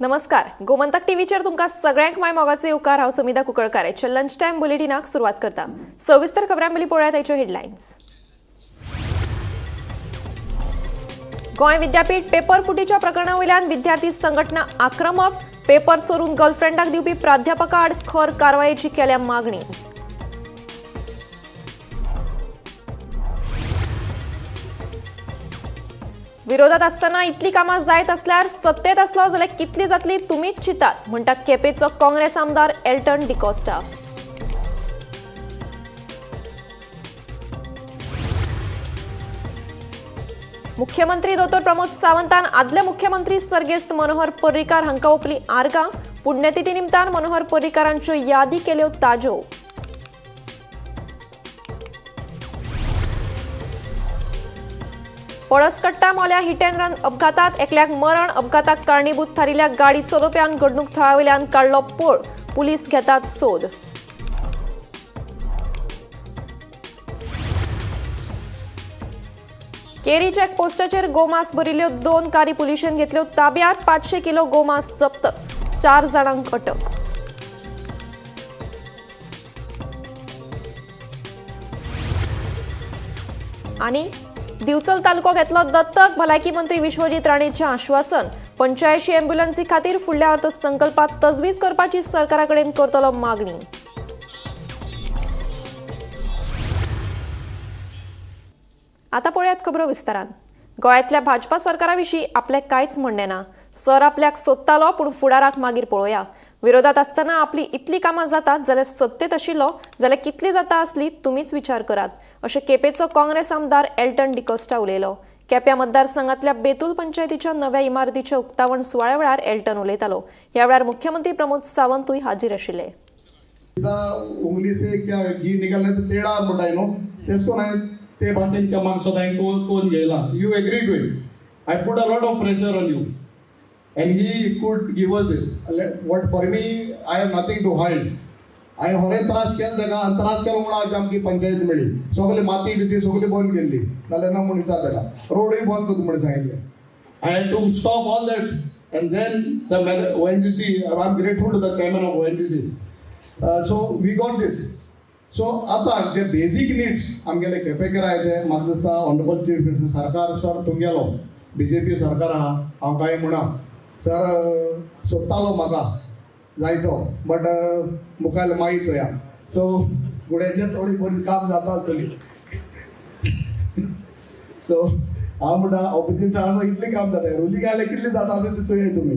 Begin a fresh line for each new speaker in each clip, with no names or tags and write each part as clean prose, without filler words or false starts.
नमस्कार, गोमंतक टीव्हीचेर तुमकां सगळ्यांक माय मोगाचे येवकार. हांव समिधा कुंकळकार. आयच्या लंच टायम बुलेटिनाक सुरवात करता. सविस्तर खबरां पयलीं पळोवया ताच्यो हेडलायन्स. गोंय विद्यापीठ पेपर फुटीच्या प्रकरणा वयल्यान विद्यार्थी संघटना आक्रमक. पेपर चोरून गर्लफ्रेंडाक दिवपी प्राध्यापका आड खर कारवायेची केल्या मागणी. विरोधात असताना इतली कामां जायत असल्यार सत्तेत असलो जाल्यार कितली जातली तुमीच चिंतात, म्हणटा केपेचो काँग्रेस आमदार एल्टन डिकॉस्टा. मुख्यमंत्री दोतोर प्रमोद सावंतान आदले मुख्यमंत्री सर्गेस्त मनोहर पर्रीकार हांकां ओपली आर्गां. पुण्यतिथी निमतान मनोहर पर्रीकारांच्यो यादी केल्यो ताज्यो. पळसकट्टा मोल्या हिट अँड रन अपघातात एकल्याक मरण. अपघाताक कारणीभूत थारिल्ल्या गाडी चलोवप्यान घडणूक थळावयल्यान काडलो पळ. पुलीस घेतात सोद. केरी चेकपोस्टाचेर गोमांस भरिल्ल्यो 2 कारी पुलिशेन घेतल्यो ताब्यात. 500 किलो गोमांस जप्त, 4 जाणांक अटक. आनी दिवचल तालुको घेतलो दत्तक. भलायकी मंत्री विश्वजीत राणेचें आश्वासन. 85 एम्ब्युलन्सी खातीर फुडल्या अर्थसंकल्पात तजवीज करपाची सरकारा कडेन करतलो मागणी. आता पळयात खबरो विस्तारान. गोंयांतल्या भाजपा सरकारा विशीं आपलें कांयच म्हणणें ना. सर आपल्याक सोदतालो, पूण फुडाराक मागीर पळोवया. विरोधात आसतना आपली इतली कामां जातात जाल्यार सत्तेत आशिल्लो जाल्यार कितली जाता आसली तुमीच विचार करात, अशें केपेचो काँग्रेस आमदार एल्टन डिकॉस्टा उलयलो. केप्या मतदारसंघातल्या बेतूल पंचायतीच्या नव्या इमारतीच्या उक्तावण सुवाळ्या वेळार एल्टन उलयतालो. ह्या वेळार मुख्यमंत्री प्रमोद सावंतूय हाजीर आशिल्ले.
उंगली से क्या घी निकलने तो टेढ़ा म्हणटा न्हू, तेच कोण हांवें
ते भाशेन कामाक सदांय कोण घेयला. You agree to it. I put a lot of pressure on you
and he could give us this. What for me, I have nothing to hide. हांवें होरें त्रास केले ताका आनी त्रास केलो म्हणून आज आमची पंचायत मेळ्ळी. सगळी माती बिती सगळी बंद केल्ली, नाल्यार ना म्हूण विचार ताका रोडूय बंद करता म्हूण सांगिल्लें.
I had to stop all that and then the ONGC, I am grateful to the chairman of ONGC.
So we got this. So आतां जे बेजीक निड्स आमगेले केपेकर आहाय ते म्हाका दिसता ऑनरेबल चीफ मिनिस्टर सरकार सर तुमगेलो बीजेपी सरकार आहा. हांव कांय म्हणा सर सोदतालो म्हाका जायतो, बट मुखार मागीर चोया. सो गुड्याचें चड बरी काम जाता आसतली. सो हांव म्हणटा ऑपोजिशन आसा इतलें काम जाता, रुलींग आयल्यार कितलें जाता तें चोया तुमी.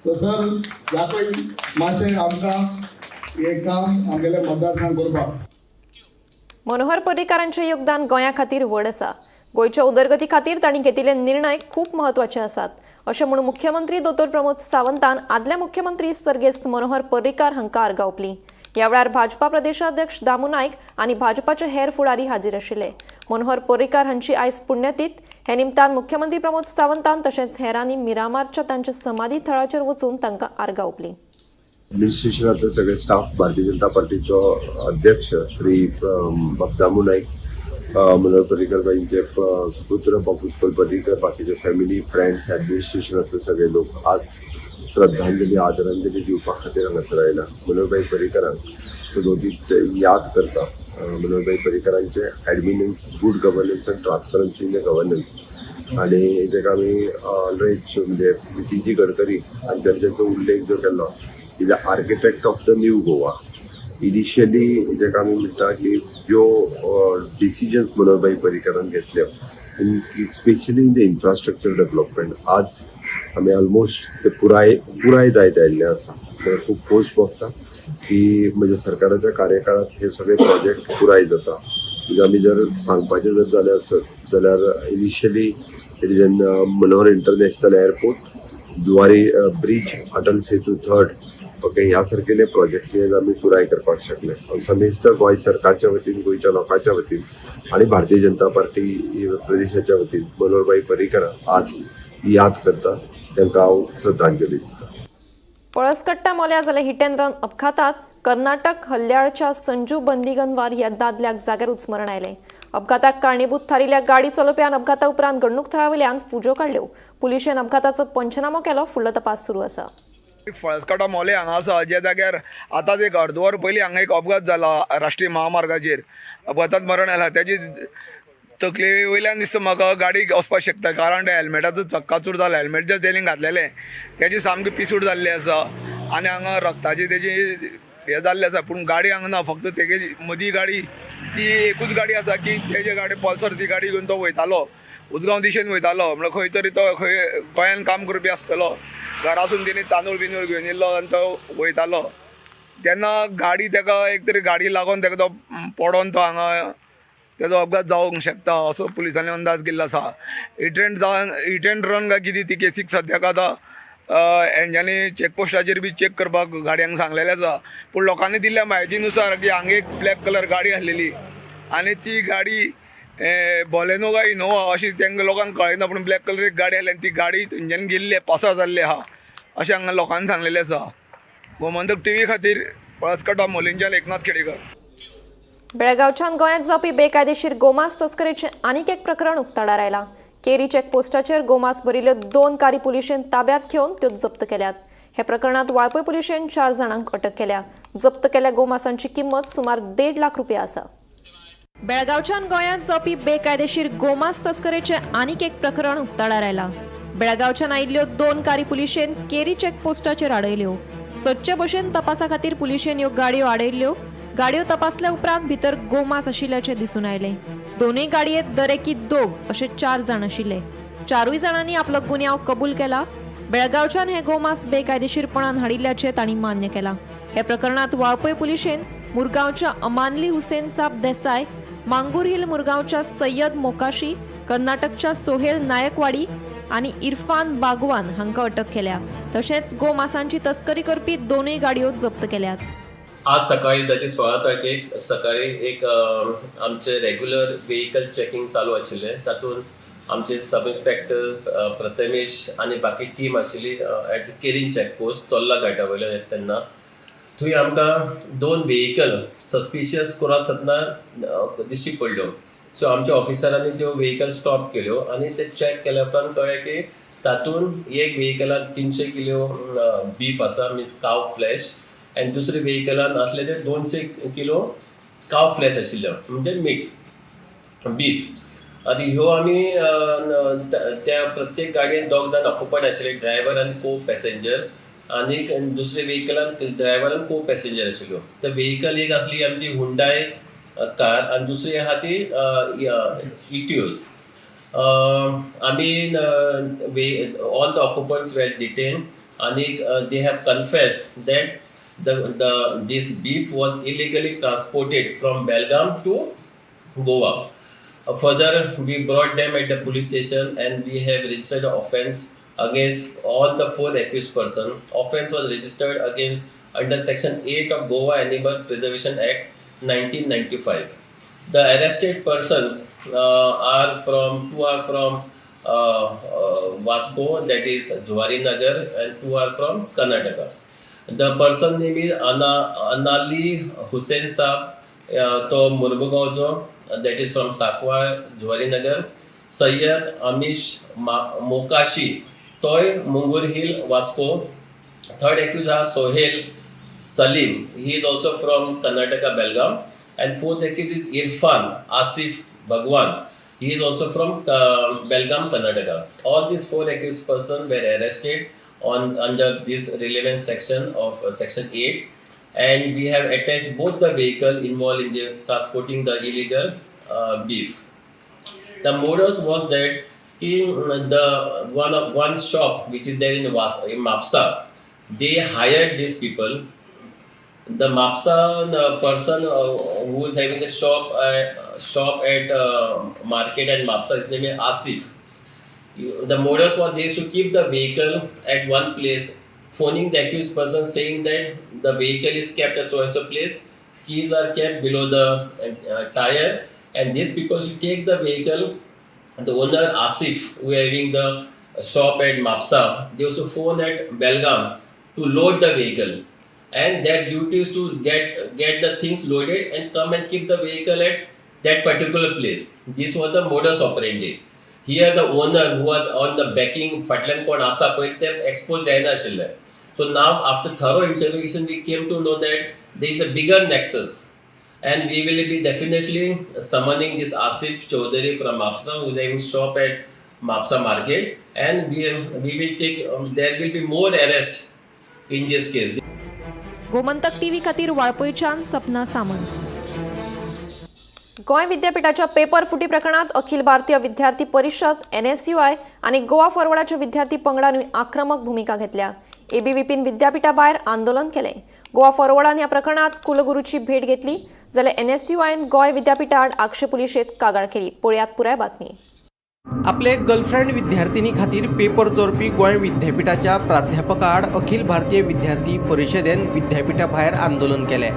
सो सर दाखय मातशें आमकां हें काम आमगेले मतदारसंघ करपाक.
मनोहर पर्रीकारांचें योगदान गोंया खातीर व्हड आसा. गोंयच्या उदरगती खातीर तांणी घेतिल्ले निर्णय खूब म्हत्वाचे आसात, अशें म्हूण मुख्यमंत्री दोतोर प्रमोद सावंतान आदले मुख्यमंत्री सर्गेस्त मनोहर पर्रीकार हांकां आर्गां ओंपलीं. ह्या वेळार भाजपा प्रदेशाध्यक्ष दामू नायक आनी भाजपाचे हेर फुडारी हाजीर आशिल्ले. मनोहर पर्रीकार हांची आयज पुण्यतीथ. हे निमतान मुख्यमंत्री प्रमोद सावंतान तशेंच हेरांनी मिरामारच्या तांच्या समाधी थळाचेर वचून तांकां आर्गां ओंपलीं.
ॲडमिनिस्ट्रेशनातले सगळे स्टाफ, भारतीय जनता पार्टीचो अध्यक्ष श्री दामू नाईक, मनोहर पर्रीकर बाईंचे सुपुत्र बापू उत्पल पर्रीकर, बाकीचे फॅमिली फ्रेंड्स, ॲडमिनिस्ट्रेशनातले सगळे लोक आज श्रद्धांजली आदरांजली दिवपा खातीर हांगासर आयला. मनोहरभाई पर्रीकरांक सदोदीत याद करता. Manoharbhai पर्रीकरांचे ॲडमिनन्स, good governance and transparency in the governance आणि जेका आमी ऑलरेज म्हणजे नितीनजी गडकरी हांच्यानी तांचो उल्लेख जो केल्लो, is the architect of the new Goa. Initially जेका आमी म्हणटा की ज्यो डिसिजन्स मनोहरभाई पर्रीकरान घेतल्यो, specially in the infrastructure development, आज आमी ऑलमोस्ट ते पुराय पुराय जायत आयिल्ले आसा. खूब खोस भोगता की म्हणजे सरकाराच्या कार्यकाळात हे सगळे प्रोजेक्ट पुराय जाता. म्हणजे आमी जर सांगपाचें जर जालें आसत जाल्यार initially it is an Manohar international airport, Zuari bridge, Atal Setu third, okay, ह्या सारकेले प्रोजेक्ट आमी पुराय करपाक शकले. हांव समेस्त गोंय सरकारच्या वतीन, गोंयच्या लोकांच्या वतीन आनी भारतीय जनता पार्टी प्रदेशाच्या वतीन मनोहरभाई पर्रीकर आज याद करता. तांकां हांव श्रद्धांजली दिता.
पळसकट्टा मोल्या जाल्या हिट अँड रन अपघातात कर्नाटक हल्ल्याळच्या संजू बंदिगनवार ह्या दादल्याक जाग्यारूच मरण आयलें. अपघाताक कारणीभूत थारिल्ल्या गाडी चलोवप्यान अपघाता उपरांत घडणूक थळावेल्यान फुज्यो काडल्यो. पुलिशेन अपघाताचो पंचनामो केलो. फुडलो तपास सुरू आसा.
फळसकाटा मोले हांगा आसा, ज्या जाग्यार आतांच एक अर्द वर पयलीं हांगा एक अपघात जाला. राष्ट्रीय महामार्गाचेर अपघातात मरण आयला. तेजी तकले वयल्यान दिसता म्हाका गाडी वचपाक शकता, कारण त्या हेल्मेटाचो चक्काचूर जाला. हेल्मेट जें तेणी घातलेलें तेजी सामकी पिसूड जाल्ली आसा आनी हांगा रक्ताची तेजी हें जाल्लें आसा. पूण गाडी हांगा ना, फक्त तेगे मदीं गाडी ती एकूच गाडी आसा की तेजे गाडी पल्सर, ती गाडी घेवन तो वयतालो, उजगांव दिशेन वयतालो. म्हणल्यार खंय तरी तो खंय गोंयान काम करपी आसतलो. घरासून तेणी तांदूळ बिंदूळ घेवन येयल्लो आनी तो वयतालो तेन्ना गाडी तेका एक तरी गाडी लागोन तेका तो पडोन तो हांगा तेजो अपघात जावंक शकता असो पुलिसांनी अंदाज केल्लो आसा. हिट एंड जावन, हिट एंड रन काय कितें ती केसीक सद्याक आतां हेंच्यांनी चॅकपोस्टाचेर बी चॅक करपाक गाडयांक सांगलेलें आसा. पूण लोकांनी दिल्ल्या म्हायती नुसार की हांगा एक ब्लॅक कलर गाडी आसलेली आनी ती गाडी बॉलेनो काय इनोवा अशी तांकां लोकांक कळना, पूण ब्लॅक कलर एक गाडी आसली आनी ती गाडी थंयच्यान गेल्ली, पासार जाल्ली आहा अशें हांगा लोकांनी सांगलेलें आसा. गोमंतक टीव्ही खातीर पळसकटा मोलींच्यान एकनाथ खेडेकर.
बेळगांवच्यान गोंयांत जावपी बेकायदेशीर गोमांस तस्करीचें आनीक एक प्रकरण उक्ताडार आयलां. केरी चेकपोस्टाचेर गोमांस भरिल्ल्यो दोन कारी पुलिशेन ताब्यात घेवन त्यो जप्त केल्यात. हे प्रकरणांत वाळपय पुलिशेन चार जाणांक अटक केल्या. जप्त केल्ल्या गोमांसांची किंमत सुमार 1.5 लाख रुपया आसा. बेळगांवच्यान गोंयांत जावपी बेकायदेशीर गोमांस तस्करीचें आनीक एक प्रकरण उक्ताडार आयलां. बेळगांवच्यान आयिल्ल्यो दोन कारी पुलिशेन केरी चेकपोस्टाचेर आडयल्यो. सदचे भशेन तपासा खातीर पुलिशेन ह्यो गाडयो आडयल्ल्यो. गाडयो तपासल्या उपरांत भितर गोमांस आशिल्ल्याचें दिसून आयलें. दोनूय गाडयेत दरेकी दोग अशे चार जाण आशिल्ले. चारूय जाणांनी आपलो गुन्यांव कबूल केला. बेळगांवच्यान हे गोमांस बेकायदेशीरपणान हाडिल्ल्याचें तांणी मान्य केलां. हे प्रकरणांत वाळपय पुलिशेन मुरगांवच्या अमानली हुसेन साब देसाय, मांगूर हिल मुरगांवच्या सय्यद मोकाशी, कर्नाटकच्या सोहेल नायकवाडी आनी इरफान बागवान हांकां अटक केल्या. तशेंच गोमांसांची तस्करी करपी दोनूय गाडयो जप्त केल्यात.
आज सकाळी ताची 16 तारखेक सकाळी एक आमचे रेग्युलर वेहिकल चॅकिंग चालू आशिल्लें. तातूंत आमचे सब इन्स्पेक्टर प्रथमेश आनी बाकी टीम आशिल्ली एट केरीन चॅकपोस्ट, चोर्ला घाटा वयल्यान येता तेन्ना थंय आमकां दोन वेहिकल सस्पिशियस क्रॉस जातना दिश्टी पडल्यो. सो आमच्या ऑफिसरांनी त्यो वेहिकल स्टॉप केल्यो आनी ते चॅक केल्या उपरांत कळ्ळें की तातूंत एक वेहिकलान 300 किलो बीफ आसा, मिन्स काव फ्लॅश, आनी दुसरे वेहिकलान आसले ते 200 किलो काव फ्लॅश आशिल्ल्यो, म्हणजे मीट बीफ. आनी ह्यो आमी त्या प्रत्येक गाडयेन दोग जाण ऑक्युपंट आशिल्ले, ड्रायव्हर आनी को पॅसेंजर, आनी दुसरे वेहिकलान ड्रायव्हर आनी को पॅसेंजर आशिल्ल्यो. तर वेहिकल एक आसली आमची हुंडाय कार आनी दुसरी आहा ती इटिओज. आमी all the occupants were detained आनी they have confess that the this beef was illegally transported from Belgaum to Goa. Further, we brought them at the police station and we have registered the offense against all the four accused person. Offense was registered against under Section 8 of Goa Animal Preservation Act 1995. The arrested persons are from two are from Vasco, that is Zuari Nagar, and two are from Karnataka. The person name is Anali Hussain Saab, तो मुर्मुगांवचो, that is from Sancoale, Zuari Nagar. Syed Amish Mokashi, तोय मुंगूर hill, Vasco. Third accused आहा Sohail Salim, he is also from Karnataka, Belgaum. And fourth accused is Irfan Asif Bhagwan, he is also from Belgaum, Karnataka. All these four accused person were arrested on under this relevant section of section 8, and we have attached both the vehicle involved in the transporting the illegal beef. The modus was that in the one of one shop which is there in Mapsa, they hired these people. The Mapsa person who is having a shop at market at Mapsa, his name is Asif. The modus was they used to keep the vehicle at one place, phoning the accused person saying that the vehicle is kept at so and so place, keys are kept below the tire, and these people should take the vehicle. The owner Asif, who having the shop at Mapsa, they used to phone at Belgaum to load the vehicle, and their duty is to get the things loaded and come and keep the vehicle at that particular place. This was the modus operandi. Here the owner who was on the backing, फाटल्यान कोण आसा पळय ते expose जायनाशिल्ले. So now after thorough interrogation we came to know that there is a bigger nexus and we will be definitely summoning this Asif Chaudhary from Mapsa, who is having shop at Mapsa market, and we will take there will be more arrest in this case.
Gomantak TV खातीर वाळपयच्यान सपना सामंत. गोंय विद्यापीठाच्या paper फुटी प्रकरणात अखिल भारतीय विद्यार्थी परिशद, NSUI आनी गोवा फॉरवर्डाच्या विद्यार्थी पंगडानूय आक्रमक भुमिका घेतल्या. एबीव्हीपीन विद्यापीठा भायर आंदोलन केलें. गोवा फॉरवर्डान ह्या प्रकरणात कुलगुरूची भेट घेतली, जाल्यार एनएसयूआयन गोंय विद्यापीठा आड आगशे पुलिशेंत कागाळ केली. पळयात पुराय बातमी.
आपले गर्लफ्रेंड विद्यार्थिनी खातीर पेपर चोरपी गोंय विद्यापीठाच्या प्राध्यापका आड अखिल भारतीय विद्यार्थी परिशदेन विद्यापीठा भायर आंदोलन केलें.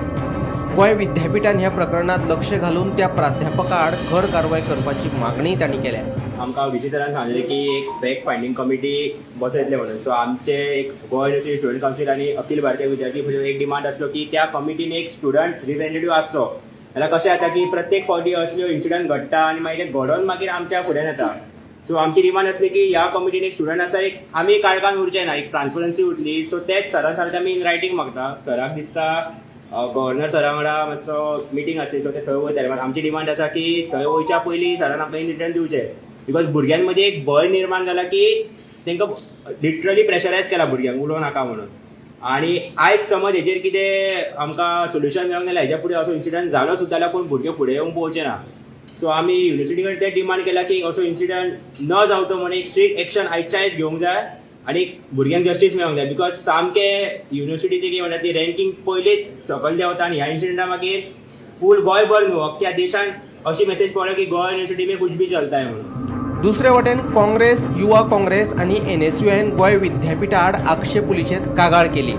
गोंय विद्यापीठान ह्या प्रकरणात लक्ष घालून त्या प्राध्यापका आड खर कारवाय करपाची मागणी तांणी केल्या.
आमकां व्ही सी सरान सांगलें की एक फॅक्ट फायंडींग कमिटी बसयतले म्हणून. सो आमचे एक गोवा युनिवर्सिटी स्टुडंट कावन्सील आनी अखिल भारतीय विद्यार्थी परिशद एक डिमांड आसलो की त्या कमिटीन एक स्टुडंट रिप्रेझेंटेटिव्ह आसचो. जाल्यार कशें जाता की प्रत्येक फावटी असल्यो इन्सिडंट घडटा आनी मागीर ते घडोवन मागीर आमच्या फुड्यान येता. सो आमची डिमांड आसली की ह्या कमिटीन एक स्टुडंट आसा, एक आमी काळखान उरचे ना, एक ट्रान्सपरन्सी उरतली. सो तेच सरान सांगता, आमी इन रायटींग मागता. सराक दिसता गव्हर्नर सरा वांगडा मातसो मिटींग आसली, सो ते थंय वयताले. मात आमची डिमांड आसा की थंय वयच्या पयलीं सरान आमकां इन रिटर्न दिवचें, because भुरग्यां मदीं एक भंय निर्माण जाला की तांकां लिटरली प्रेशरायज केला भुरग्यांक उलोवं नाका म्हणून. आनी आयज समज हेजेर कितें आमकां सोल्युशन मेळोंक जाल्यार हेच्या फुडें असो इन्सिडंट जालो सुद्दां जाल्यार कोण भुरगे फुडें येवंक पळोवचे ना. सो आमी युनिवर्सिटी कडेन ते डिमांड केला की असो इन्सिडंट न जावचो म्हणून एक स्ट्रिक्ट एक्शन आयच्या आयज घेवंक जाय आनी भुरग्यांक जस्टीस मेळोंक जाय, because सामके युनिवर्सिटीची कितें म्हणटा ती रँकींग पयलींच सकयल देंवता आनी ह्या इन्सिडंटा मागीर फूल गोंयभर न्हू, अख्ख्या देशान अशी मेसेज पावल्या की गोवा युनिवर्सिटी में कुछ भी चलता है म्हणून.
दुसरे वटेन काँग्रेस, युवा काँग्रेस आनी एनएसयूआयन गोंय विद्यापीठा आड आगशे पुलिशेंत कागाळ केली.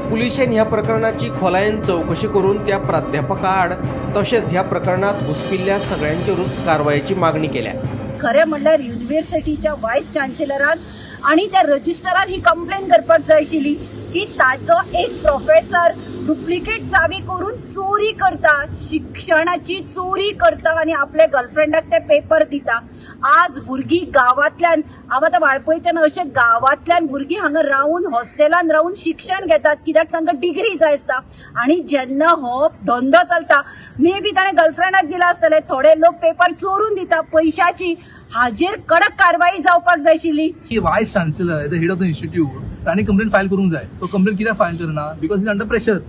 पुलिशेन ह्या प्रकरणाची खोलायेन चवकशी करून त्या प्राध्यापका आड तशेंच ह्या प्रकरणात घुसपिल्ल्या सगळ्यांचेरूच कारवायेची मागणी केल्या.
खरें म्हणल्यार युनिव्हर्सिटीच्या वायस चान्सलरान आणि त्या रजिस्टरान ही कंप्लेन करपाक जाय आशिल्ली की ताचो एक प्रोफेसर डुप्लिकेट चावी करून चोरी करता, शिक्षणाची चोरी करता आणि आपल्या गर्लफ्रेंडाक ते पेपर दिता. आज भुरगीं गांवांतल्यान, हांव आतां वाळपयच्यान, अशे गांवांतल्यान भुरगीं हांगा रावन, हॉस्टेलान रावन शिक्षण घेतात, कित्याक तांकां डिग्री जाय आसता. आणि जेन्ना हो धंदो चलता, मे बी ताणें गर्लफ्रेंडाक दिला आसतले. थोडे लोक पेपर चोरून दिता पयशाची. हाजेर कडक कारवाई जावपाक जाय आशिल्ली.
की vice chancellor, the head of the institute, तांणी कंप्लेन फायल करूंक जाय. तो कंप्लेन कित्याक फायल करना? Because is under pressure.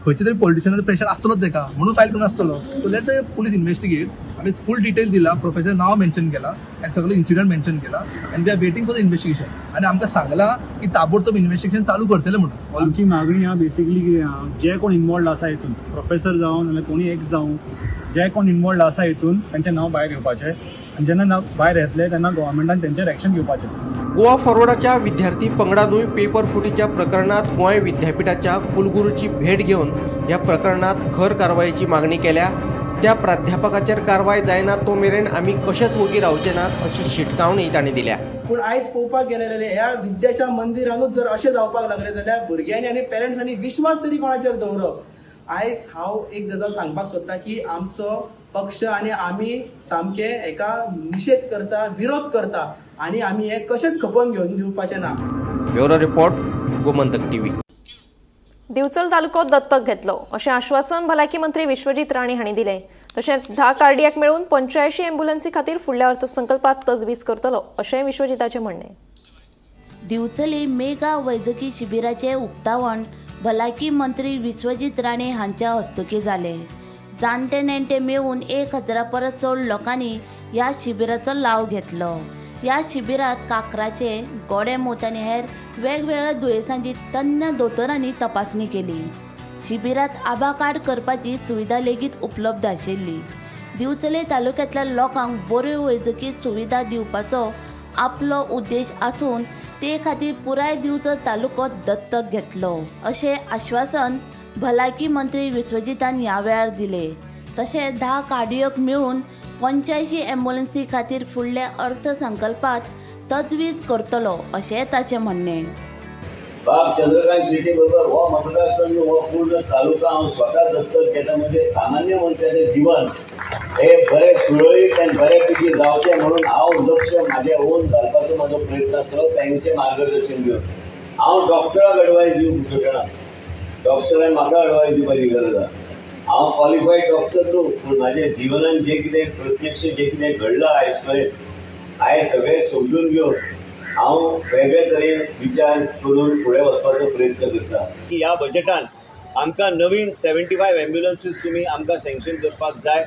खंयच्या तरी पॉलिटिशनाचो प्रेशर आसतलोच तेका, म्हणून फायल करून आसतलो. So let the police investigate. आमी फूल डिटेल दिला, प्रोफेसर नांव मेन्शन केला आनी सगळे इन्सिडंट मेन्शन केला आनी we are waiting for the investigation. आनी आमकां सांगलां की ताबडतोब इन्व्हेस्टिगेशन चालू करतले म्हणून.
आमची मागणी आहा बेसिकली कितें आहा, जे कोण इन्वॉल्ड आसा हितून, प्रोफेसर जावं नाल्यार कोणी एक्स जावं, जे कोण इन्वॉल्ड आसा हितून तांचें नांव भायर येवपाचें आनी जेन्ना नांव भायर येतलें तेन्ना गव्हर्मेंटान तेंचेर एक्शन घेवपाचें.
गोवा फॉरवर्डाच्या विद्यार्थी पंगडानूय पेपर फुटीच्या प्रकरणात गोंय विद्यापीठाच्या कुलगुरूची भेट घेवन ह्या प्रकरणात खर कारवायेची मागणी केल्या. त्या प्राध्यापकाचेर कारवाय जायना तो मेरेन आमी कशेच वोगी रावचे नात, अशी शिटकावणी तांणी दिल्या.
पूण आयज पळोवपाक गेले जाल्यार ह्या विद्याच्या मंदिरानूच जर अशें जावपाक लागलें जाल्यार भुरग्यांनी आनी पेरंट्सांनी विश्वास तरी कोणाचेर दवरप? आयज हांव एक गजाल सांगपाक सोदता की आमचो पक्ष आनी आमी सामके हेका निशेध करता, विरोध करता आनी आमी हें कशेंच खपोवन घेवन दिवपाचें ना.
Bureau report, Gomantak TV.
Divchal तालुको दत्तक घेतलो अशें आश्वासन भलायकी मंत्री विश्वजीत राणे हांणी दिलें. तशेंच 10 कार्डियाक मेळून 85 एम्ब्युलन्सी खातीर फुडल्या अर्थसंकल्पात तजवीज करतलो, अशेंय विश्वजिताचें म्हणणें.
दिवचले मेगा वैजकी शिबिराचें उक्तावण भलायकी मंत्री विश्वजीत राणे हांच्या हस्तुकीं जालें. जाणटे नेणटे मेळून 1000 परस चड लोकांनी ह्या शिबिराचो लाव घेतलो. ह्या शिबिरात कांक्राचे, गोडेंमूत आनी हेर वेगवेगळ्या दुयेंसांची तज्ञ दोतोरांनी तपासणी केली. शिबिरात आभा कार्ड करपाची सुविधा लेगीत उपलब्ध आशिल्ली. दिवचले तालुक्यांतल्या लोकांक बऱ्यो वैजकी सुविधा दिवपाचो आपलो उद्देश आसून ते खातीर पुराय दिवचल तालुको दत्तक घेतलो, अशें आश्वासन भलायकी मंत्री विश्वजितान ह्या वेळार दिले. तशेंच 10 कार्डियोक मेळून 85 एम्बुलन्सी खातीर फुडल्या अर्थसंकल्पात तजवीज करतलो, अशें ताचें म्हणणें.
बाब चंद्रकांत शेट्ये बरोबर हो मतदारसंघ, हो पूर्ण तालुका हांव स्वता दत्तक घेता. म्हणजे सामान्य मनशाचें जीवन हे बरे सुरळीत आनी बऱ्यापैकी जावचें म्हणून हांव लक्ष म्हाजें ओन घालपाचो म्हाजो प्रयत्न आसलो तांचें मार्गदर्शन घेवन. हांव डॉक्टराक एडवायस दिवंक शकना, डॉक्टरान म्हाका एडवायस दिवपाची गरज आसा. हांव क्वॉलिफायड डॉक्टर न्हू, पूण म्हाज्या जिवनान जें कितें प्रत्यक्ष जें कितें घडलां आयज पर्यंत हांवें सगळें समजून घेवन हांव वेगळे तरेन विचार करून फुडें वचपाचो प्रयत्न करता. की ह्या बजेटान आमकां नवीन 75 एम्ब्युलन्सीस तुमी आमकां सँक्शन करपाक जाय.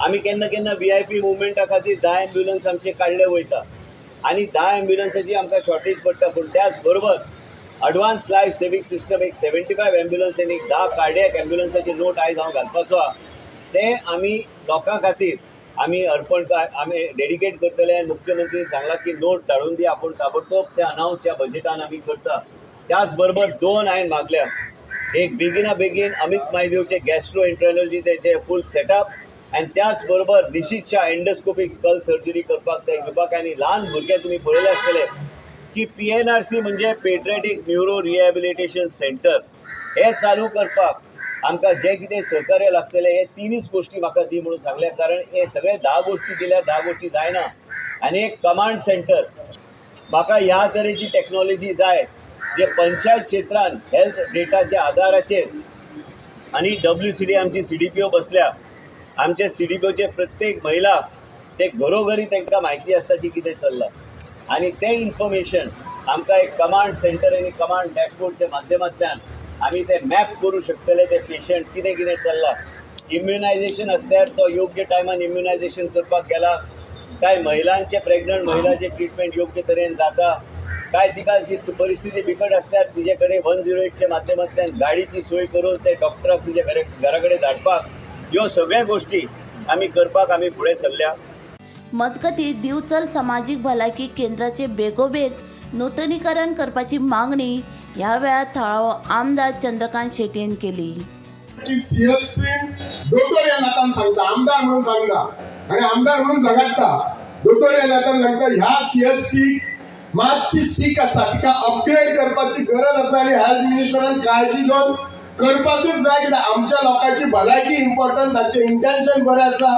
आमी केन्ना केन्ना VIP मुवमेंटा खातीर 10 एम्ब्युलन्स आमचे काडले वयता आनी 10 एम्ब्युलन्साची आमकां शॉर्टेज पडटा. पूण त्याच बरोबर अडवान्स लायफ सेविंग सिस्टम एक 75 एम्ब्युलन्स आनी 10 कार्डियक एम्ब्युलन्साची नोट आयज हांव घालपाचो आहा. ते आमी लोकां खातीर आमी अर्पण आमी डेडिकेट करतले. आनी मुख्यमंत्री सांगला की नोट धाडून दी, आपूण ताबडतोब ते अनावन्स ह्या बजेटान आमी करता. त्याच बरोबर 2 हांवें मागल्या, एक बेगिना बेगीन अमित मायदेवचे गॅस्ट्रो एंट्रोलॉजी तेचे फूल सेटअप आनी त्याच बरोबर Nishit Shah endoscopic skull surgery करपाक ते घेवपाक. आनी ल्हान भुरगे तुमी पळयले आसतले की PNRC म्हणजे पेट्रेटीक न्युरो रिहॅबिलिटेशन सेंटर हे चालू करपाक आमकां जें कितें सहकार्य लागतलें हे 3च गोश्टी म्हाका दी म्हणून सांगल्या. कारण हे सगळे 10 गोश्टी दिल्यार 10 गोश्टी जायना. आनी एक कमांड सेंटर म्हाका ह्या तरेची टॅक्नोलॉजी जाय जे पंचायत क्षेत्रान हेल्थ डेटाच्या आदाराचेर आनी WCD आमची CDPO बसल्या, आमचे CDPOचे प्रत्येक महिला ते घरोघरी तांकां म्हायती आसता की कितें चल्लां आनी तें इन्फॉर्मेशन आमकां एक कमांड सेंटर आनी कमांड डॅशबोर्डच्या माध्यमांतल्यान आमी ते मॅप करूं शकतले ते पेशंट कितें कितें चल्लां. इम्युनायझेशन आसल्यार तो योग्य टायमान इम्युनायझेशन करपाक गेला काय, महिलांचे प्रेग्नंट महिलांचे ट्रिटमेंट योग्य तरेन जाता काय, तिका जी परिस्थिती बिकट आसल्यार तिजे कडेन 108च्या माध्यमांतल्यान गाडीची सोय करून ते डॉक्टराक तिजे घरा कडेन धाडपाक, ह्यो सगळ्यो गोश्टी आमी करपाक आमी फुडें सरल्या.
मजगती दिवचल समाजीक भलायकी केंद्राचे बेगोबेग नूतनीकरण करपाची मागणी ह्या वेळार थळावो आमदार चंद्रकांत शेटयेन केली.
की सीएचसी दोतोर ह्या नातान सांगता, आमदार म्हणून सांगता आनी आमदार म्हणून झगडटा. दोतोर ह्या नातान सांगता ह्या सीएचसी मातशी सीक आसा, तिका अपग्रेड करपाची गरज आसा आनी हेल्थ मिनिस्टरान काळजी घेवन करपाकूच जाय. कित्याक आमच्या लोकांची भलायकी इम्पॉर्टंट, तांचें इंटेन्शन बरें आसा.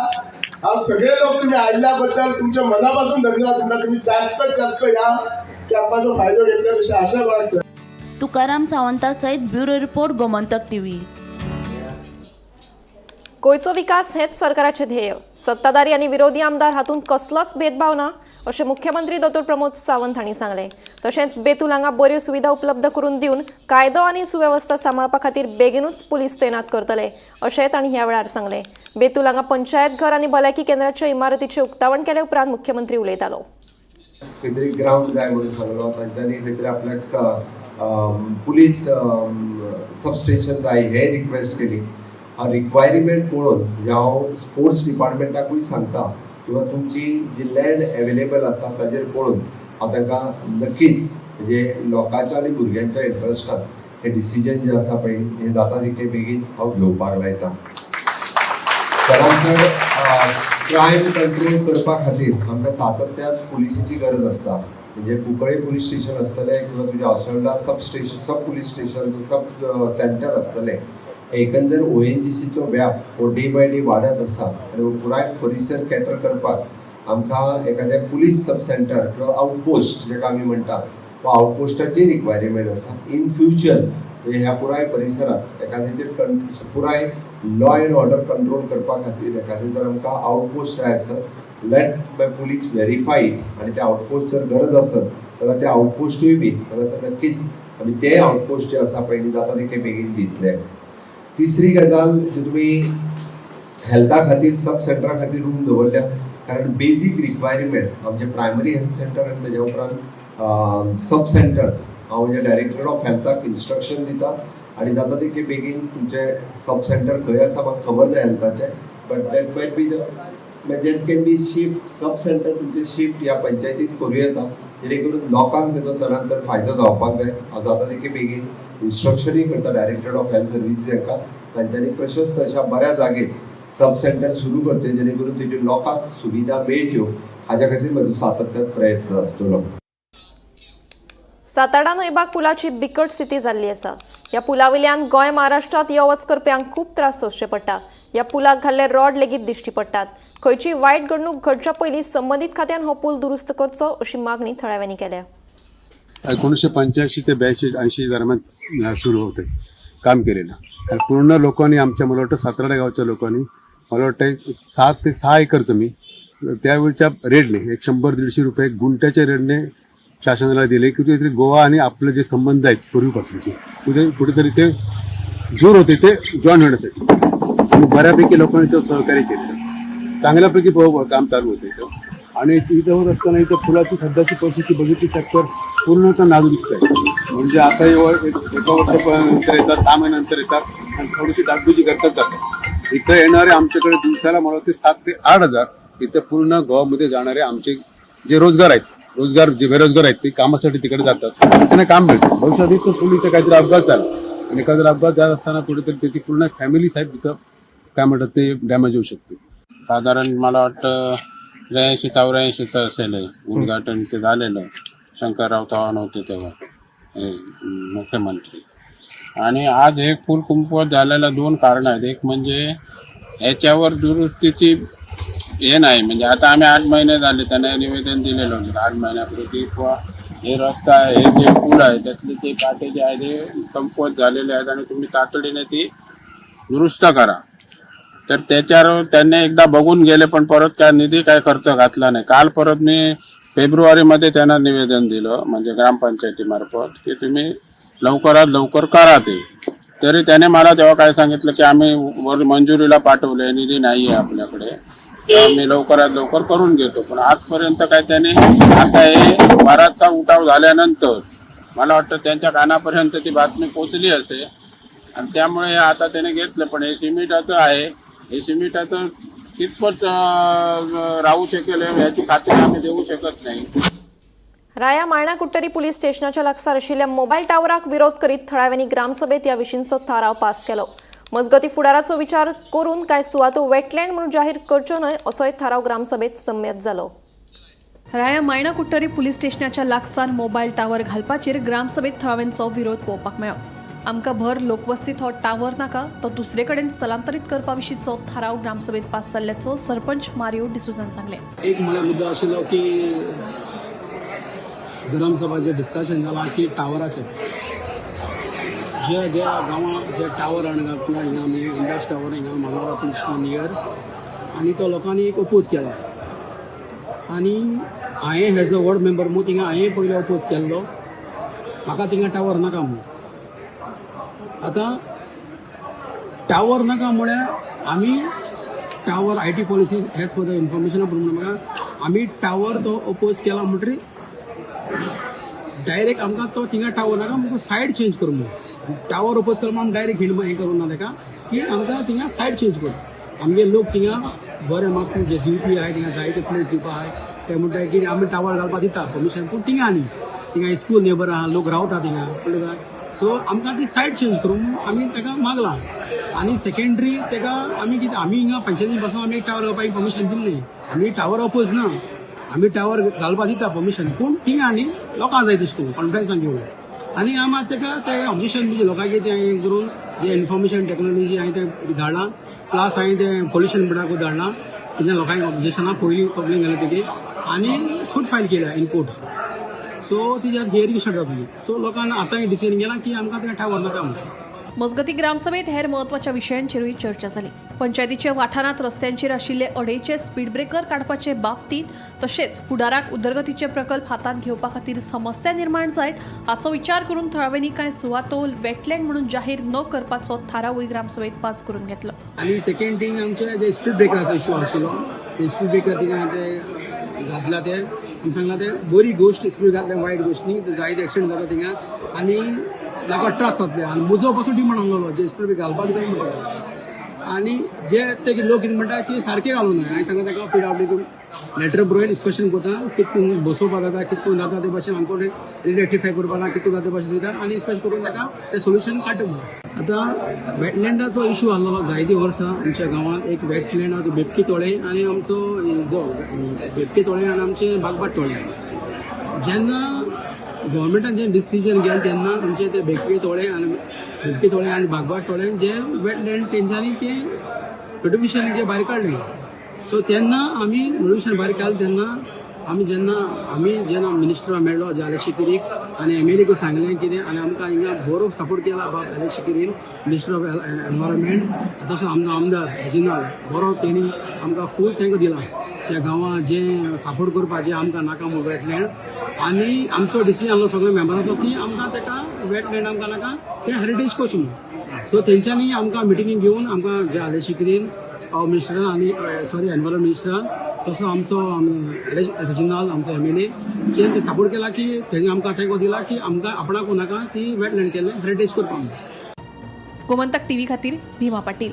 हांव सगळे लोक तुमी आयिल्ल्या बद्दल तुमच्या मना पासून धन्यवाद दिता. तुमी जास्त जास्त ह्या कॅम्पाचो फायदो घेतले अशी आशा बाळगता.
तुकाराम सावंता सयत ब्युरो रिपोर्ट, गोमंतक टीव्ही.
गोंयचो विकास हेच सरकाराचें ध्येय. सत्ताधारी आनी विरोधी आमदार हातूंत कसलोच भेदभाव ना अशें मुख्यमंत्री दोतोर प्रमोद सावंत हांणी सांगलें. तशेंच बेतूल हांगा बऱ्यो सुविधा उपलब्ध करून दिवन कायदो आनी सुवेवस्था सांबाळपा खातीर बेगीनूच पुलीस तैनात करतले अशें तांणी ह्या वेळार सांगलें. बेतूल हांगा पंचायत घर आनी भलायकी केंद्राच्या इमारतीचें उक्तावण केले उपरांत मुख्यमंत्री उलयतालो.
खंय तरी ग्रावंड जाय म्हणून सांगलो तांच्यांनी, खंय तरी आपल्याक पुलीस सबस्टेशन जाय हे रिक्वेस्ट केली. रिक्वायरमेंट पळोवन म्हणजे हांव स्पोर्ट्स डिपार्टमेंटाकूय सांगता किंवा तुमची जी लँड एवेलेबल आसा ताजेर पळोवन हांव तांकां नक्कीच म्हणजे लोकांच्या आनी भुरग्यांच्या इंट्रस्टान हें डिसिजन जें आसा पळय हें जाता तितके बेगीन हांव घेवपाक लायता. चडान चड क्रायम कंट्रोल करपा खातीर आमकां सातत्यान पुलिसीची गरज आसता. म्हणजे कुंकळे पुलीस स्टेशन आसतलें किंवा तुज्या Oswalda sub station, sub police station, sub centre आसतलें. एकंदर ONGCचो व्याप हो डे बाय डे वाडत आसा आनी पुराय परिसर कॅटर करपाक आमकां एखादें पुलीस सब सेंटर किंवा आउटपोस्ट जेका आमी म्हणटा वा आउटपोस्टाची रिक्वायरमेंट आसा. इन फ्युचर म्हणजे ह्या पुराय परिसरांत एखाद्याचेर पुराय लॉ एंड ऑर्डर कंट्रोल करपा खातीर एखादें जर आमकां आउटपोस्ट जाय आसत, लेट माय पुलीस व्हेरीफाय आनी ते आउटपोस्ट जर गरज आसत जाल्यार ते आउटपोस्टूय बी जाल्यार नक्कीच आमी ते आउटपोस्ट जे आसा पळय जाता तितके बेगीन दितले. तिसरी गजाल जी तुमी हेल्था खातीर सब सेंटरा खातीर रूम दवरल्या, कारण बेजीक रिक्वायरमेंट आमचे प्रायमरी हेल्थ सेंटर आनी तेज्या उपरांत सब सेंटर्स, हांव म्हणजे डायरेक्टर ऑफ हेल्थाक इन्स्ट्रक्शन दिता आनी जाता तितके बेगीन तुमचे सब सेंटर खंय आसा म्हाका खबर ना हेल्थाचें, but that might be the that can be shift sub centre तुमचे शिफ्ट ह्या पंचायतीन करूं येता, जेणे करून लोकांक तेजो चडान चड फायदो जावपाक जाय. हांव जाता तितके बेगीन इन्स्ट्रक्शनूय करता डायरेक्टर ऑफ हेल्थ सर्विसीस हांकां, तांच्यांनी प्रशस्त अशा बऱ्या जागेर सब सेंटर सुरू करचें, जेणे करून तेज्यो लोकांक सुविधा मेळच्यो हाज्या खातीर म्हजो सातत्यान प्रयत्न आसतलो.
साताडा न्हंयबाग पुलाची बिकट स्थिती जाल्ली आसा. ह्या पुला वयल्यान गोंय महाराष्ट्रात यो वच करप्यांक खूब त्रास सोंसचे पडटा. ह्या पुलाक घाल्ले रॉड लेगीत दिश्टी पडटात. खंयची वायट घडणूक घडच्या पयलीं संबंदीत खात्यान हो पूल दुरुस्त करचो अशी मागणी थळाव्यांनी केल्या.
1985 ते 82-80 दरम्यान सुरू होते काम केलेलं आणि पूर्ण लोकांनी आमच्या, मला वाटतं सातारा गावच्या लोकांनी, मला वाटतं 7 ते 6 एकर जमीन त्यावेळच्या रेटने एक 100-150 रुपये गुंठ्याच्या रेटने शासनाला दिले की कुठेतरी गोवा आणि आपले जे संबंध आहेत पूर्वीपासूनचे कुठेतरी ते जोर होते ते जॉईन होण्यासाठी. आणि बऱ्यापैकी लोकांनी ते सहकार्य केलं, चांगल्यापैकी काम चालू होते इथं. आणि इथं होत असताना इथं पुलाची सध्याची परिस्थिती बघितली तर पूर्णतः नादुरुस्त आहे. म्हणजे आता एका वर्षानंतर येतात, 6 महिन्यानंतर येतात आणि थोडीशी डागडुजी करतात जातात. इथं येणारे आमच्याकडे दिवसाला मला वाटते 7 ते 8 हजार इथं पूर्ण गोवामध्ये जाणारे आमचे जे रोजगार आहेत, रोजगार जे बेरोजगार आहेत ते कामासाठी तिकडे जातात, त्यांना काम मिळतं. भविष्यात इथं पूल इथं काहीतरी अपघात झाला आणि एखादा अपघात झाला असताना कुठेतरी त्याची पूर्ण फॅमिली साहेब तिथं काय म्हणतात ते डॅमेज होऊ शकते.
साधारण मला वाटतं 83-84चं असेल उद्घाटन ते झालेलं. शंकरराव चव्हाण होते तेव्हा मुख्यमंत्री. आणि आज हे पूल कुमकुवत झालेला 2 कारणं आहेत. एक म्हणजे ह्याच्यावर दुरुस्तीची हे नाही, म्हणजे आता आम्ही 8 महिने झाले त्यांना निवेदन दिलेलं होतं 8 महिन्यापूर्वी की हे रस्ता आहे, हे जे पूल आहे त्यातले ते काटे जे आहे ते कमकुवत झालेले आहेत आणि तुम्ही तातडीने ती दुरुस्त करा. तर त्याच्यावर त्यांनी एकदा बघून गेले पण परत काय निधी काय खर्च घातला नाही. काल परत मी फेब्रुवारीमध्ये त्यांना निवेदन दिलं म्हणजे ग्रामपंचायतीमार्फत की तुम्ही लवकरात लवकर करा ते. तरी त्याने मला तेव्हा काय सांगितलं की आम्ही वर मंजुरीला पाठवले, निधी नाही आहे आपल्याकडे, तर मी लवकरात लवकर करून घेतो. पण आजपर्यंत काय त्याने, आता हे बराचसा उठाव झाल्यानंतर मला वाटतं त्यांच्या कानापर्यंत ती बातमी पोचली असेल आणि त्यामुळे आता त्याने घेतलं. पण हे सिमेंटाचं आहे, हे सिमेंटाचं कितपत राहू शकेल याची खात्री आम्ही देऊ शकत नाही.
राया मायणा-कुडतरी पोलीस स्टेशनाच्या लागसार आशिल्ल्या मोबायल टावराक विरोध करीत थळाव्यांनी ग्रामसभेत या विशींचो थाराव पास केलो. मजगती फुडाराचो विचार करून काय सुवातो वेटलँड म्हणून जाहीर करच्यो न्हय असोय थाराव ग्रामसभेत संमत जालो.
राया मायणा-कुडतरी पोलीस स्टेशनाच्या लागसार मोबायल टावर घालपाचेर ग्रामसभेत थळाव्यांचो विरोध पळोवपाक मेळ्ळो. आमकां भर लोकवस्तीत हो टावर नाका, तो दुसरे कडेन स्थलांतरीत करपा विशींचो थाराव ग्रामसभेत पास जाल्ल्याचो सरपंच मारियो डिसुजान सांगलें.
एक म्हळ्यार मुद्दो आशिल्लो की ग्रामसभाचेर डिस्कशन जालां की टावराचेर जे ज्या गांवांत जे टावर हाणून घातला हिंगा आमी इंडस टावर हिंगा मांगोरा पुलीस स्टेशन नियर, आनी तो लोकांनी एक ओपोज केला आनी हांवें एज अ वॉर्ड मेंबर म्हूण थिंगा हांवें पयलीं ओपोज केल्लो, म्हाका थिंगा टावर नाका म्हूण. आतां टावर नाका म्हळ्यार आमी tower I T policy as per the इन्फॉर्मेशना प्रमाणे म्हाका आमी टावर तो ओपोज केला म्हणटरी डायरेक्ट आमकां तो थिंगा टावर नाका, आमकां सायड चेंज कर म्हूण. टावर ओपोज केलो म्हूण आमी डायरेक्ट हिंड हें करूं ना ताका की आमकां थिंगा सायड चेंज कर. आमगे लोक थिंगा बरे मागपी जे दिवपी आहाय थिंगा जायते प्लेस दिवपा आहाय, ते म्हणटा की आमी टावर घालपा दिता परमिशन, पूण थिंगा न्ही, थिंगा स्कूल नेबर आहा, लोक रावता थिंगा, कळ्ळें काय. सो आमकां ती सायड चेंज करूं म्हूण आमी ताका मागलां. आनी सेकेंडरी ताका आमी कितें आमी हिंगा पंचायती पासून आमी टावर घालपाक परमिशन दिल्लें, आमी टावर ओपोज ना, आमी टावर घालपा दिता परमिशन, पूण थिंगा न्ही लोकांक जाय तशें करून कॉन्फरन्सान घेवन. आनी आमी ताका ते ऑब्जेक्शन म्हणजे लोकांक तें हें करून जे इन्फॉर्मेशन टेक्नॉलॉजी हांवें तें धाडलां, प्लस हांवें तें पोल्युशन बोर्डाकूय धाडलां, तेच्या लोकांक ऑब्जेक्शनां पयलीं कंप्लेन घाली तेजी आनी सूट फायल केल्या इन कोर्ट. सो तिच्यार हियरींग स्टार्ट जातली. सो लोकांक आतां डिसिजन केलां की आमकां तें टावर नाका म्हणून.
मजगती ग्रामसभेत हेर म्हत्वाच्या विशयांचेरूय चर्चा जाली. पंचायतीच्या वाठारांत रस्त्यांचेर आशिल्ले अडेचे स्पीड ब्रेकर काडपाचे बाबतींत तशेंच फुडाराक उदरगतीचे प्रकल्प हातांत घेवपा खातीर समस्या निर्माण जायत हाचो विचार करून थळाव्यांनी कांय सुवातो वेटलँड म्हणून जाहीर न करपाचो थारावूय ग्रामसभेत पास करून घेतलो.
आनी सेकंड थिंग आमचे जे स्पीड ब्रेकराचो इश्यू आशिल्लो, ते स्पीड ब्रेकर थिंगा ते घातला, ते आमी सांगला ते बरी गोश्ट स्पीड घातल्या, वायट गोश्ट न्ही, जायते एक्सिडंट जाता थिंगा आनी लोकांक त्रास जातले. आनी म्हजो पासून डिमांड आसलेलो जे स्पीड ब्रेकर घालपाक जाय म्हणटा, आनी जे ते लोक कितें म्हणटा ते सारके घालूं नये. हांवें सांगला ताका पीडब्ल्यू लेटर बरोवन इन्स्पेक्शन करता, कितकून बसोवपा जाता, कितकून जाता ते भाशेन आमकां रेक्टिफाय करपा ना, कितकून जाता ते भाशेन सुद्दां आनी इन्स्पेक्शन करून ताका तें सोल्युशन काडटा म्हणून. आतां वेटलँडाचो इशू आसलेलो जायतीं वर्सां आमच्या गांवांत. एक वेटलँड आहा बेबकी तोळें आनी आमचो जो बेबकी तोळें आनी आमचें बागबाट तोळें. जेन्ना गव्हर्मेंटान जें डिसिजन घेतलें तेन्ना आमचे ते बेबकी तोळें आनी बागबाट तोळें जे वेटलँड तेंच्यांनी तें नोटिफिकेशन भायर काडलें. सो तेन्ना आमी नोटिफिकेशन भायर काडलें तेन्ना आमी जेन्ना मिनिस्टर मेळ्ळो जे शिकिरीक आनी एम एल एक सांगलें कितें आनी आमकां हिंगा बरो सपोर्ट केला बाब एल शिकिरीन, मिनिस्टर ऑफ एनवायरमेंट, तसोच आमचो आमदार रेजिनाल्ड बरो तेणी आमकां फूल तेंको दिला ज्या गांवां जे सपोर्ट करपाचें आमकां नाका म्हूण वेटलँड. आनी आमचो डिसिजन आसलो सगळ्या मेंबरांचो की आमकां तेका वेटलँड आमकां नाका, तें हेरिटेज करचें म्हूण. सो तेंच्यांनी आमकां मिटिंगेक घेवन आमकां जे आले शिकिरीन मिनिस्टरान आनी सॉरी एनवायरमेंट मिनिस्टरान तसो आमचो रेजिनाल्ड आमचो एम एल ए चेन ते सपोर्ट केला की तेणी आमकां तेंको दिला की आमकां आपणाकू नाका ती वेटलँड केल्लें हेरिटेज करपाक.
गोमंतक टीव्ही खातीर भीमा पाटील.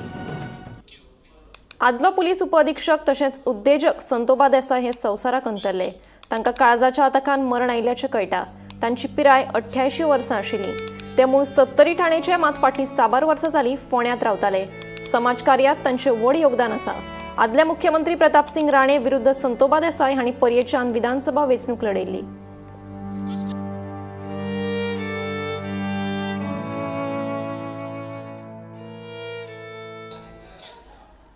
आदलो पुलीस उपअधिक्षक तशेंच उद्देजक संतोबा देसाय हे संवसाराक अंतरले. तांकां काळजाच्या आताकान मरण आयिल्ल्याचें कळटा. तांची पिराय 88 वर्सां आशिल्ली. ते मूळ सत्तरी ठाणेचे, मात फाटलीं साबार वर्सां जालीं फोंड्यांत रावताले. समाज कार्यात तांचें व्हड योगदान आसा. आदले मुख्यमंत्री प्रतापसिंग राणे विरुद्ध संतोबा देसाय हांणी पर्येच्यान विधानसभा वेंचणूक लढयल्ली.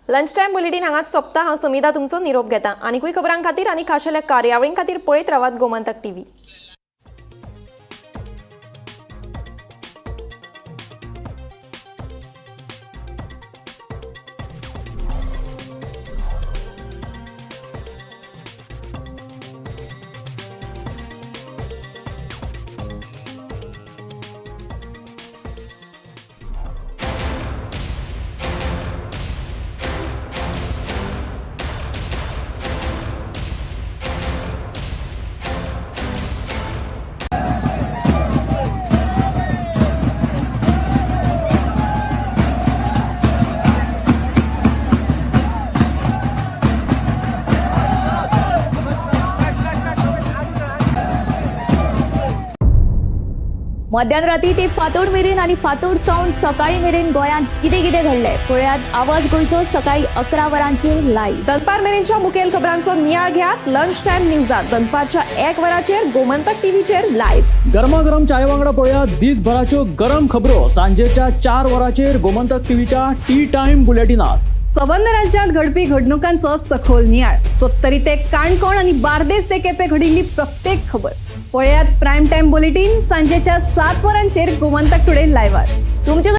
लंच टायम बुलेटीन हांगाच सोंपता. हांव समिता तुमचो निरोप घेता. आनिकूय खबरां खातीर आनी खाशेल्या कार्यावळीं खातीर पळयत रावात गोमंतक टीव्ही.
मध्यान राती ते फांतोड मेरेन आनी फांतोड सावन सकाळी मेरेन गोंयांत कितें कितें घडलें पळयात आवाज गोंयचो सकाळी 11 वरांचेर लायव्ह.
दनपार मेरेनच्या मुखेल खबरांचो नियाळ घेयात लंच टायम न्यूजात दनपारच्या 1 वराचेर गोमंतक टीव्हीचेर लायव्ह.
गरमागरम चाय वांगडा पळया दिसभराच्यो गरम खबरो सांजेच्या 4 वरांचेर गोमंतक टीव्हीच्या टी टायम बुलेटिनात.
सबंद राज्यांत घडपी घडणुकांचो सखोल नियाळ, सत्तरी ते काणकोण आनी बार्देस ते केपें घडिल्ली प्रत्येक खबर पळयात प्रायम टायम बुलेटीन सांजेच्या 7 वरांचेर गोमंतक टुडे लायव्हार.
तुमचे